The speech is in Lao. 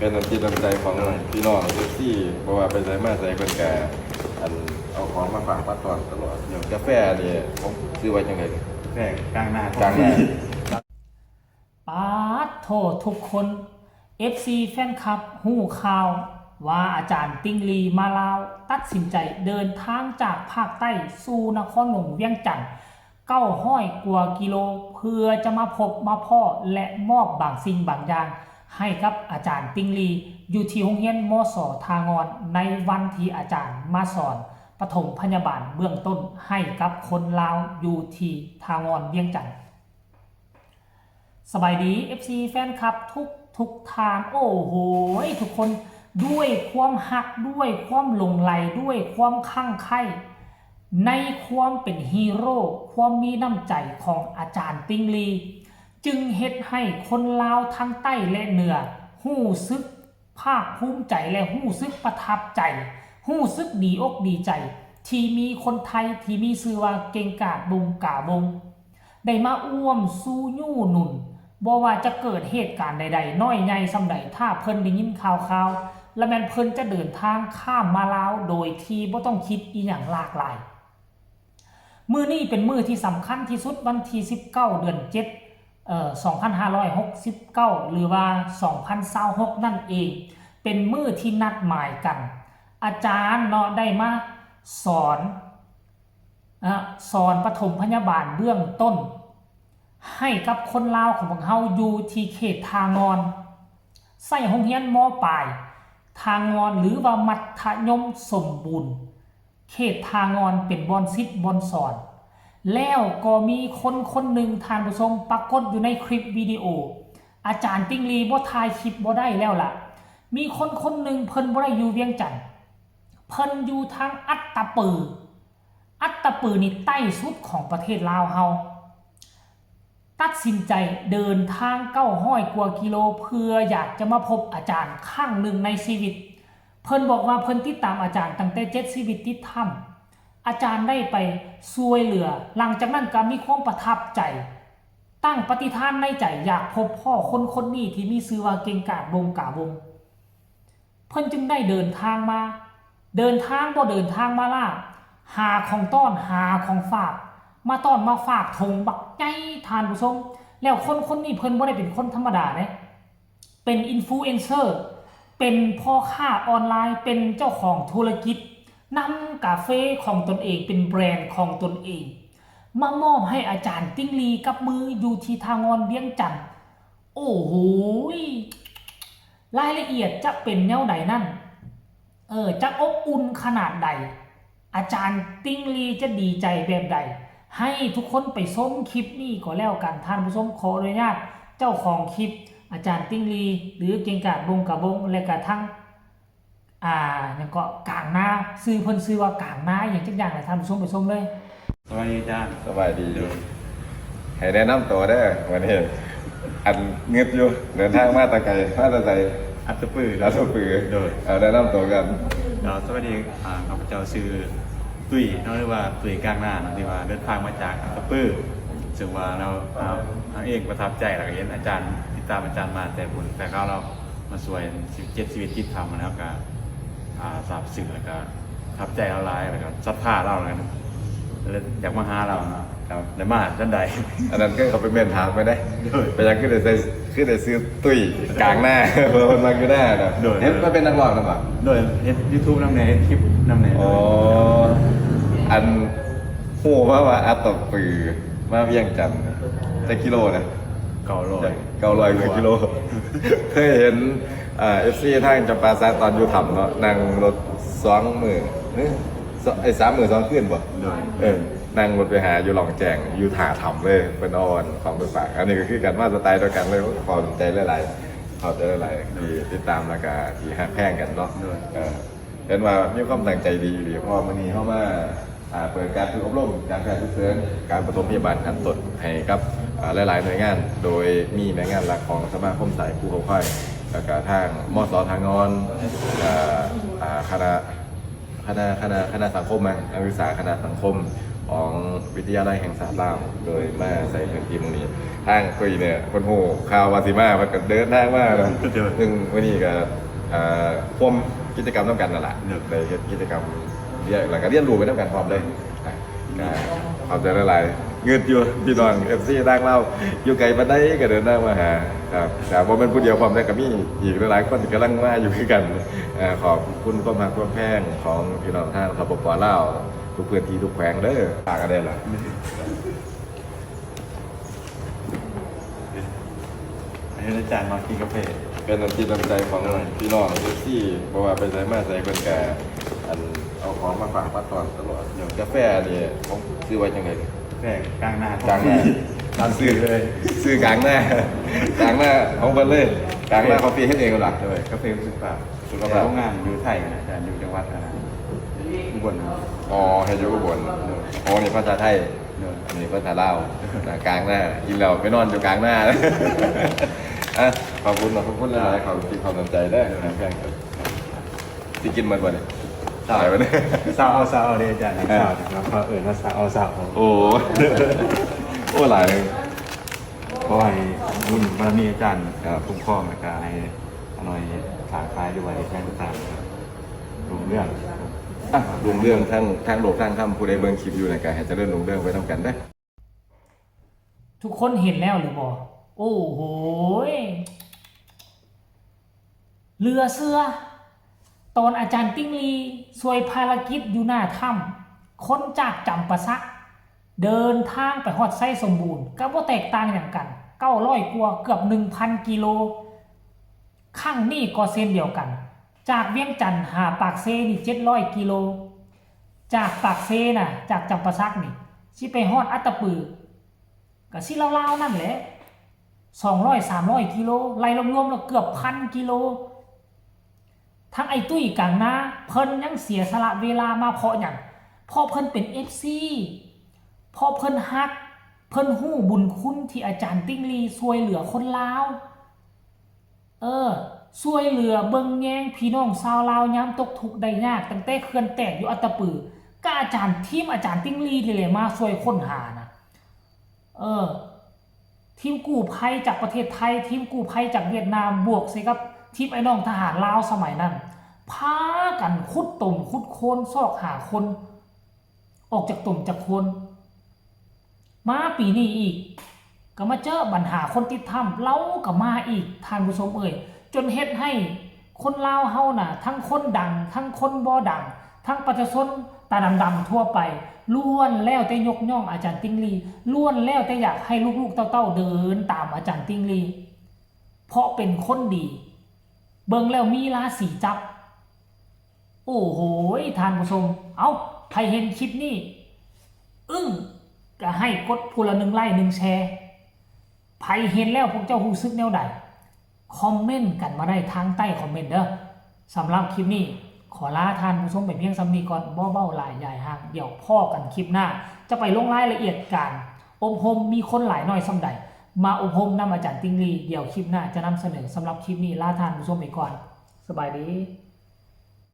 ເປັນນ້ຳຈິດນ້ຳໃຈຂອງພີ່ນ້ອງ ເອັຟຊີ ບໍ່ວ່າໄປໃສມາໃສ ເພິ່ນກະ ອັນ ເອົາຂອງມາຝາກມາຕ້ອນຕະຫຼອດ. ຢ່າງກາແຟນີ້ ເຂົາຊື່ວ່າຈັ່ງໃດ? ກາແຟກາງນາ ກາງນາ. ປາດໂທ ທຸກຄົນ ເອັຟຊີ ແຟນຄລັບ ຮູ້ຂ່າວວ່າອາຈານຕິ່ງລີມາລາວ ຕັດສິນໃຈເດີນທາງຈາກພາກໃຕ້ສູ່ນະຄອນຫຼວງວຽງຈັນ ເກົ້າຮ້ອຍກວ່າກິໂລ ເພື່ອຈະມາພົບມາພໍ້ ແລະ ມອບບາງສິ່ງບາງຢ່າງໃຫ້ກັບອາຈານຕິ່ງລີ ຢູ່ທີ່ໂຮງຮຽນ ມສ ທ່າງ່ອນ ໃນວັນທີ່ອາຈານມາສອນປະຖົມພະຍາບານເບື້ອງຕົ້ນໃຫ້ກັບຄົນລາວຢູ່ທີ່ທ່າງ່ອນ ວຽງຈັນ. ສະບາຍດີ ເອັຟຊີ ແຟນຄລັບ ທຸກໆທ່ານ. ໂອ້ໂຫຍ ທຸກຄົນ ດ້ວຍຄວາມຮັກ ດ້ວຍຄວາມຫຼົງໄຫຼ ດ້ວຍຄວາມຄັ່ງໃຄ່ ໃນຄວາມເປັນຮີໂຣ ຄວາມມີນ້ຳໃຈຂອງອາຈານຕິ່ງລີ ຈຶ່ງເຮັດໃຫ້ຄົນລາວທັງໃຕ້ ແລະ ເໜືອ ຮູ້ສຶກພາກພູມໃຈ ແລະ ຮູ້ສຶກປະທັບໃຈ ຮູ້ສຶກດີອົກດີໃຈ ທີ່ມີຄົນໄທທີ່ມີຊື່ວ່າ ເກັ່ງກາດ ບົງກາວົງ ໄດ້ມາຮ່ວມຊູ່ຍູ້ໜູນ ບໍ່ວ່າຈະເກີດເຫດການໃດໆ ນ້ອຍໃຫຍ່ສ່ຳໃດ ຖ້າເພິ່ນໄດ້ຍິນຂ່າວໆ ລະແມ່ນເພິ່ນຈະເດີນທາງຂ້າມມາລາວ ໂດຍທີ່ບໍ່ຕ້ອງຄິດອີ່ຫຍັງຫຼາກຫຼາຍ. ມື້ນີ້ເປັນມື້ທີ່ສຳຄັນທີ່ສຸດ ວັນທີສິບເກົ້າ ເດືອນເຈັດ ເອີ ສອງພັນຫ້າຮ້ອຍຫົກສິບເກົ້າ ຫຼືວ່າ ສອງພັນຊາວຫົກ ນັ້ນເອງ ເປັນມື້ທີ່ນັດໝາຍກັນ. ອາຈານເນາະ ໄດ້ມາສອນ ອະ ສອນປະຖົມພະຍາບານເບື້ອງຕົ້ນ ໃຫ້ກັບຄົນລາວຂອງພວກເຮົາຢູ່ທີ່ເຂດທ່າງ່ອນ ໃຊ້ໂຮງຮຽນ ມ.ປາຍ ທ່າງ່ອນ ຫຼືວ່າມັດທະຍົມສົມບູນ ເຂດທ່າງ່ອນ ເປັນບ່ອນສິດບ່ອນສອນ. ແລ້ວກໍມີຄົນຄົນໜຶ່ງ ທ່ານຜູ້ຊົມ ປາກົດຢູ່ໃນຄລິບວິດີໂອ ອາຈານຕິ່ງລີບໍ່ຖ່າຍຄລິບບໍ່ໄດ້ແລ້ວລະ ມີຄົນຄົນໜຶ່ງ ເພິ່ນບໍ່ໄດ້ຢູ່ວຽງຈັນ ເພິ່ນຢູ່ທາງອັດຕະປື. ອັດຕະປືນີ້ໃຕ້ສຸດຂອງປະເທດລາວເຮົາ ຕັດສິນໃຈເດີນທາງເກົ້າຮ້ອຍກວ່າກິໂລ ເພື່ອຢາກຈະມາພົບອາຈານຄັ້ງໜຶ່ງໃນຊີວິດ. ເພິ່ນບອກວ່າເພິ່ນຕິດຕາມອາຈານຕັ້ງແຕ່ເຈັດຊີວິດຕິດຖ້ຳ ອາຈານໄດ້ໄປຊ່ວຍເຫຼືອ. ຫຼັງຈາກນັ້ນກໍມີຄວາມປະທັບໃຈ ຕັ້ງປະຕິຖານໃນໃຈ ຢາກພົບພໍ້ຄົນຄົນນີ້ທີ່ມີຊື່ວ່າ ເກັ່ງກາດ ບົງກາວົງ. ເພິ່ນຈຶ່ງໄດ້ເດີນທາງມາ ເດີນທາງບໍ່ເດີນທາງມາລ້າ ຫາຂອງຕ້ອນ ຫາຂອງຝາກ ມາຕ້ອນມາຝາກຖົງບັກໃຫຍ່ ທ່ານຜູ້ຊົມ. ແລ້ວຄົນຄົນນີ້ເພິ່ນບໍ່ໄດ້ເປັນຄົນທຳມະດາເດ້ ເປັນອິນຟລູເອັນເຊີ ເປັນພໍ່ຄ້າອອນລາຍ ເປັນເຈົ້າຂອງທຸລະກິດ ນຳກາເຟຂອງຕົນເອງ ເປັນແບຣນຂອງຕົນເອງ ມາມອບໃຫ້ອາຈານຕິ່ງລີກັບມືຢູ່ທີ່ທ່າງ່ອນ ວຽງຈັນ. ໂອ້ໂຫຍ ລາຍລະອຽດຈະເປັນແນວໃດນັ້ນ ເອີ ຈະອົບອຸ່ນຂະໜາດໃດ ອາຈານຕິ່ງລີຈະດີໃຈແບບໃດ ໃຫ້ທຸກຄົນໄປຊົມຄລິບນີ້ກໍແລ້ວກັນ. ທ່ານຜູ້ຊົມ ຂໍອະນຸຍາດເຈົ້າຂອງຄລິບ ອາຈານຕິ່ງລີ ຫຼື ເກັ່ງກາດ ບົງກາບົງ ແລະກະທັງ ອ່າ ຫຍັງເກາະ ກາງນາ ຊື່ເພິ່ນຊື່ວ່າກາງນາ ອີ່ຫຍັງຈັກຢ່າງແຫຼະ ທ່ານຜູ້ຊົມໄປຊົມເລີຍ. ສະບາຍດີອາຈານ. ສະບາຍດີ. ໃຫ້ແນະນຳໂຕເດີ ມື້ນີ້ ອັນ ງຶດຢູ່ ເດີນທາງມາແຕ່ໄກ ມາແຕ່ໃສ? ອັດຕະປື. ອັດຕະປື. ໂດຍ. ເອົາ ແນະນຳໂຕກັນ. ເຈົ້າ ສະບາຍດີ ອ່າ ຂ້າພະເຈົ້າຊື່ຕຸ້ຍເນາະ ຫຼືວ່າຕຸ້ຍກາງນາເນາະ ທີ່ວ່າເດີນທາງມາຈາກອັດຕະປື ເຊິ່ງວ່າລາວ ເຮົາເອງປະທັບໃຈ ແລ້ວກໍເຫັນອາຈານ ຕິດຕາມອາຈານມາແຕ່ພຸ້ນ ແຕ່ຄາວລາວມາຊ່ວຍສິບເຈັດຊີວິດຕິດຖ້ຳ ແລ້ວກໍ ອ່າ ຊາບຊຶ້ງ ແລ້ວກໍປະທັບໃຈລາວຫຼາຍ ແລ້ວກໍສັດທາລາວ ແລ້ວກໍຢາກມາຫາລາວເນາະ. ໄດ້ມາຈັ່ງໃດ? ອັນນັ້ນຄືເຂົາໄປເມັ້ນຖາມໄປເດ້. ໂດຍ. ເປັນຫຍັງຄືໄດ້ໃສ່ ຄືໄດ້ຊື່ຕຸ້ຍກາງນາ? ເພາະເພິ່ນມັກຢູ່ນາເນາະ. ໂດຍ. ເຫັນມາເປັນນັກຮ້ອງນຳບໍ່? ໂດຍ. ເຮັດຢູທູບນຳແດ່ ເຮັດຄລິບນຳແດ່. ອໍ ອັນ ຮູ້ມາວ່າອັດຕະປືມາວຽງຈັນຈັກກິໂລນະ? ເກົ້າຮ້ອຍ ເກົ້າຮ້ອຍກວ່າກິໂລ. ເຄີຍເຫັນ ເອີ ເອັຟຊີທາງຈຳປາສັກຕອນຢູ່ຖ້ຳເນາະ ນັ່ງລົດສອງມື້ ເອີ ສອງ ເອີ ສາມມື້ສອງຄືນບໍ່? ໂດຍ. ເອີ ນັ່ງລົດໄປຫາຢູ່ລ່ອງແຈ້ງ ຢູ່ທ່າຖ້ຳເລີຍ ເພິ່ນເອົາອັນຂອງໄປຝາກ. ອັນນີ້ກໍຄືກັນ ມາສະໄຕດຽວກັນເລີຍ. ຂອບໃຈຫຼາຍໆ ຂອບໃຈຫຼາຍໆ ທີ່ຕິດຕາມ ແລ້ວກໍທີ່ຮັກແພງກັນເນາະ. ໂດຍ. ເອີ ເຫັນວ່າມີຄວາມຕັ້ງໃຈດີອີ່ຫຼີ ເພາະວ່າມື້ນີ້ເຮົາມາ ອ່າ ເປີດການຝຶກອົບຮົມການແພດສຸກເສີນ ການປະຖົມພະຍາບານຂັ້ນຕົ້ນໃຫ້ກັບ ອ່າ ຫຼາຍໆໜ່ວຍງານ ໂດຍມີໜ່ວຍງານຫຼັກຂອງສະມາຄົມສາຍຄູເຂົາຄວາຍ ແລ້ວກະທາງ ມສ ທ່າງ່ອນ ແລ້ວກະ ອ່າ ຄະນະ ຄະນະ ຄະນະ ຄະນະສັງຄົມ ນັກສຶກສາຄະນະສັງຄົມ ຂອງວິທະຍາໄລແຫ່ງຊາດລາວ ໂດຍມາໃສ່ພື້ນທີ່ໝ່ອງນີ້. ທາງຕຸ້ຍນີ້ເພິ່ນຮູ້ຂ່າວວ່າຊິມາ ເພິ່ນກໍເດີນທາງມາເນາະ. ເຊິ່ງມື້ນີ້ກໍ ເອີ ຮ່ວມກິດຈະກຳນຳກັນນັ້ນລະ ໄດ້ເຮັດກິດຈະກຳ ແລ້ວກໍຮຽນຮູ້ໄປນຳກັນພ້ອມເລີຍ. ອ່າ ກໍຂອບໃຈຫຼາຍໆ. ງຶດຢູ່ພີ່ນ້ອງເອັຟຊີທາງລາວ ຢູ່ໄກປານໃດກໍເດີນທາງມາຫາ. ຄັບ ກໍບໍ່ແມ່ນຜູ້ດຽວພ້ອມເດ້ ກໍມີອີກຫຼາຍໆຄົນກຳລັງມາຢູ່ຄືກັນ. ເອີ ຂອບຄຸນຄວາມຮັກຄວາມແພງຂອງພີ່ນ້ອງທາງ ສປປ ລາວ ທຸກພື້ນທີ່ທຸກແຂວງເດີ. ຝາກກັນໄດ້ລະ ໃຫ້ອາຈານມາກິນກາເຟ ເປັນນ້ຳຈິດນ້ຳໃຈຂອງ ໂດຍ ພີ່ນ້ອງເອັຟຊີ ບໍ່ວ່າໄປໃສມາໃສ ເພິ່ນກະ ອັນ ເອົາຂອງມາຝາກມາຕ້ອນຕະຫຼອດ. ໂດຍ ກາແຟນີ້ ຂອງ ຊື່ວ່າຈັ່ງໃດ? ກາແຟກາງນາ ກາງນາ ຕາມຊື່ເລີຍ ຊື່ກາງນາ ກາງນາຂອງເພິ່ນເລີຍ. ກາງນາຄອບຟີ ເຮັດເອງລະ? ໂດຍ ກາເຟສຸຂະພາບ ສຸຂະພາບ ໂຮງງານຢູ່ໄທນະ ແຕ່ຢູ່ຈັງຫວັດ ອ່າ ອຸບົນ. ອໍ ເຮັດຢູ່ອຸບົນ. ໂດຍ ໂອ້ ນີ້ພາສາໄທ. ໂດຍ ອັນນີ້ພາສາລາວ. ກາງນາ ກິນແລ້ວໄປນອນຢູ່ກາງນາ. ອ່ະ ຂອບຄຸນເນາະ ຂອບຄຸນຫຼາຍໆ ຂອບຄຸນທີ່ເຂົ້າໃຈເດີ. ໂດຍ ແພງ ຊິກິນໝົດບໍ່ນີ້? ສາວ ສາວເອົາ ສາວເອົາເດ້ອາຈານ. ເອີ ສາວ ເຂົາເອີ້ນວ່າສາວເອົາ ສາວເອົາ. ໂອ້ ໂອ້ ຫຼາຍ. ຂໍໃຫ້ບຸນບາລະມີອາຈານ ເອີ ຄຸ້ມຄອງ ແລ້ວກະໃຫ້ອານ້ອຍຄ້າຂາຍ ຫຼືວ່າເຮັດຫຍັງກໍຕາມ ລຸ່ງເຮືອງ ລຸ່ງເຮືອງທັງ ທັງໂລກທັງທຳ. ຜູ້ໃດເບິ່ງຄລິບຢູ່ນີ້ກໍໃຫ້ຈະເລີນລຸ່ງເຮືອງໄປນຳກັນເດີ. ທຸກຄົນເຫັນແລ້ວຫຼືບໍ່? ໂອ້ໂຫຍ ເຫຼືອເຊື່ອ. ຕອນອາຈານຕິ່ງລີຊ່ວຍພາລະກິດຢູ່ໜ້າຖ້ຳ, ຄົນຈາກຈຳປາສັກເດີນທາງໄປຮອດໄຊສົມບູນ ກໍບໍ່ແຕກຕ່າງຫຍັງກັນ, ເກົ້າຮ້ອຍກວ່າ ເກືອບໜຶ່ງພັນກິໂລ. ຄັ້ງນີ້ກໍເຊັ່ນດຽວກັນ, ຈາກວຽງຈັນຫາປາກເຊນີ້ເຈັດຮ້ອຍກິໂລ, ຈາກປາກເຊນະ, ຈາກຈຳປາສັກນີ້ ຊິໄປຮອດອັດຕະປື ກະຊິລາວໆນັ້ນແຫຼະ ສອງຮ້ອຍ ສາມຮ້ອຍກິໂລ, ໄລ່ລວມໆແລ້ວເກືອບພັນກິໂລ. ທັງໄອ້ຕຸ້ຍກາງນາ ເພິ່ນຍັງເສຍສະຫຼະເວລາມາເພາະຫຍັງ? ເພາະເພິ່ນເປັນເອັຟຊີ, ເພາະເພິ່ນຮັກ, ເພິ່ນຮູ້ບຸນຄຸນທີ່ອາຈານຕິ່ງລີຊ່ວຍເຫຼືອຄົນລາວ. ເອີ ຊ່ວຍເຫຼືອເບິ່ງແຍງພີ່ນ້ອງຊາວລາວຍາມຕົກທຸກໄດ້ຍາກ, ຕັ້ງແຕ່ເຂື່ອນແຕກຢູ່ອັດຕະປື ກະອາຈານ ທີມອາຈານຕິ່ງລີນີ້ແຫຼະມາຊ່ວຍຄົ້ນຫານະ. ເອີ ທີມກູ້ໄພຈາກປະເທດໄທ, ທີມກູ້ໄພຈາກຫວຽດນາມ ບວກໃສ່ກັບທີມໄອ້ນ້ອງທະຫານລາວສະໄໝນັ້ນ ພາກັນຂຸດຕົມຂຸດໂຄນຊອກຫາຄົນ ອອກຈາກຕົມຈາກໂຄນ. ມາປີນີ້ອີກ ກໍມາເຈີບັນຫາຄົນຕິດຖ້ຳ ລາວກໍມາອີກ ທ່ານຜູ້ຊົມເອີຍ, ຈົນເຮັດໃຫ້ຄົນລາວເຮົານະ ທັງຄົນດັງ ທັງຄົນບໍ່ດັງ ທັງປະຊາຊົນຕາດຳໆທົ່ວໄປ ລ້ວນແລ້ວແຕ່ຍົກຍ້ອງອາຈານຕິ່ງລີ, ລ້ວນແລ້ວແຕ່ຢາກໃຫ້ລູກໆເຕົ້າໆເດີນຕາມອາຈານຕິ່ງລີ ເພາະເປັນຄົນດີ. ເບິ່ງແລ້ວມີລາສີຈັບ. ໂອ້ໂຫຍ ທ່ານຜູ້ຊົມ, ເອົ້າ ໃຜເຫັນຄລິບນີ້ອຶ້ງ ກໍໃຫ້ກົດຜູ້ລະໜຶ່ງໄລ້ ໜຶ່ງແຊ. ໃຜເຫັນແລ້ວພວກເຈົ້າຮູ້ສຶກແນວໃດ? ຄອມເມັນກັນມາໄດ້ທາງໃຕ້ຄອມເມັນເດີ້. ສຳລັບຄລິບນີ້ ຂໍລາທ່ານຜູ້ຊົມໄປພຽງສ່ຳນີ້ກ່ອນ, ບໍ່ເວົ້າຫຼາຍຢາຍຫ່າງ, ດຽວພໍ້ກັນຄລິບໜ້າ ຈະໄປລົງລາຍລະອຽດການອົບຮົມ ມີຄົນຫຼາຍໜ້ອຍສ່ຳໃດ ມາອົບຮົມນຳອາຈານຕິ່ງລີ, ດຽວຄລິບໜ້າຈະນຳສະເໜີ. ສຳລັບຄລິບນີ້ ລາທ່ານຜູ້ຊົມໄປກ່ອນ. ສະບາຍດີ.